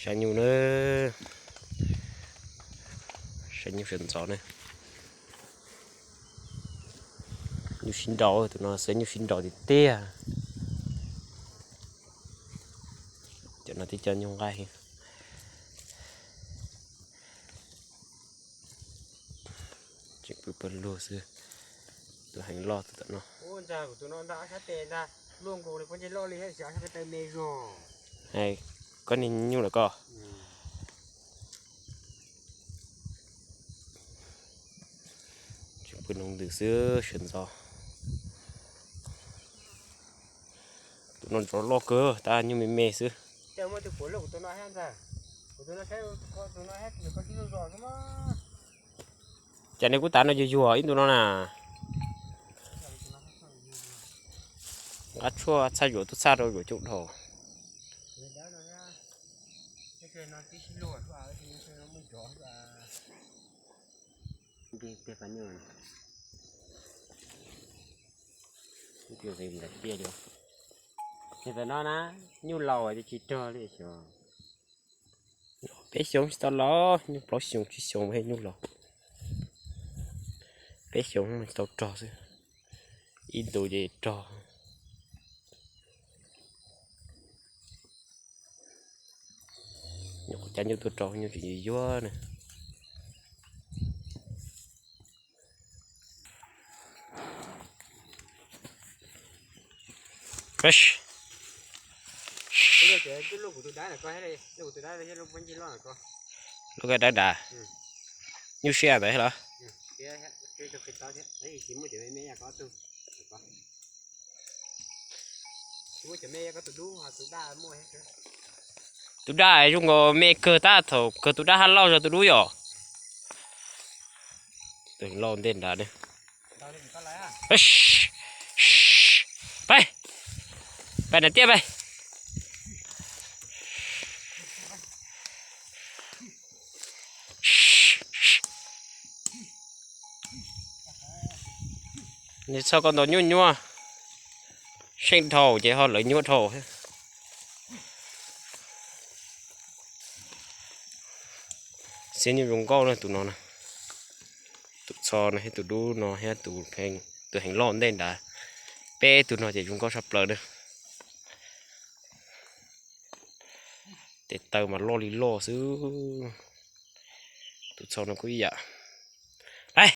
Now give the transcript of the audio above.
Saib nyuj na, saib nyuj sawv ntxov na. Nyuj sib nraus, tus no xav nyuj sib nraus tiag tiag. Cov no twb cov nyuj nqaij. Tseem pw pawg lug xwb. Tus heev loj tus tom no. Koj niag nyuj lawm koj. Tseem pw noog ntws xwb sawv ntxov. Tus no nrov loj kawg, tab nyuj me me xwb. Cas nej kuj tav no yuag yuag ib ntu no na. Nqa tshuaj txhaj zuam tub txhaj rau zuam coob dhau. Tam no na, nyuj laus tsis rog li xyov. Peb xyoo tsis tau los, nyuj plaub xyoo tsib xyoo mas nyuj laus. Peb xyoo tsis tau rog xwb, ib ntus ces rog. Nyuj qhuav cab nyuj tuaj rau nyuj tseem yuag yuag na. Lub koj dab dav, nyuj siab ntawd los? Tus daj zoo nkaus me kawg tab, thaum kawg tus daj haj loj zog tus dub yom. Tus loj ntej nrad. Pab, pab nram tiaj pab. Nws txog koj ntaus nyuaj nyuaj, seej dhau ces ho lawv nyuaj dhau. Xiab nyuj zoo nkauj na tus no na. Tus txho no thiab tus dub no thiab tus heev loj ntej nrad. Peb tug no ces zoo nkauj tshaj plaws na. Tes taw mas loj li loj xwb. Tus txho no kuj ib yam.